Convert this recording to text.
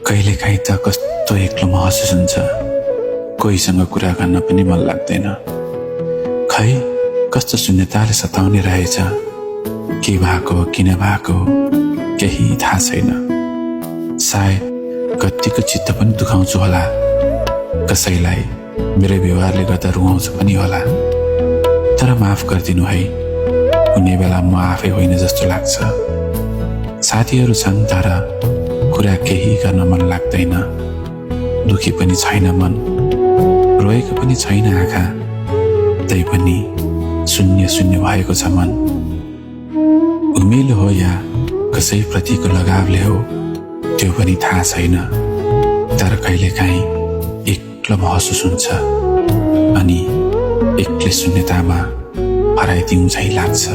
कहिलेकाहीँ त कस्तो एक्लो महसुस हुन्छ, कोहीसँग कुरा गर्न पनि मन लाग्दैन। खै कस्तो शून्यताले सताउने रहेछ, के भएको किन भएको केही थाहा छैन। सायद कतिको चित्त पनि दुखाउँछु होला, कसैलाई मेरो व्यवहारले गर्दा रुवाउँछु पनि होला। तर माफ गरिदिनु है, कुनै बेला म आफै होइन जस्तो लाग्छ। साथीहरू छन् तर कुरा केही गर्न मन लाग्दैन। दुखी पनि छैन मन, रोएको पनि छैन आँखा, तै पनि शून्य शून्य भएको छ मन। उमेलो हो या कसैप्रतिको लगावले हो त्यो पनि थाहा छैन, तर कहिलेकाहीँ एक्लो महसुस हुन्छ अनि एक्लै शून्यतामा हराइदिउँ झैँ लाग्छ।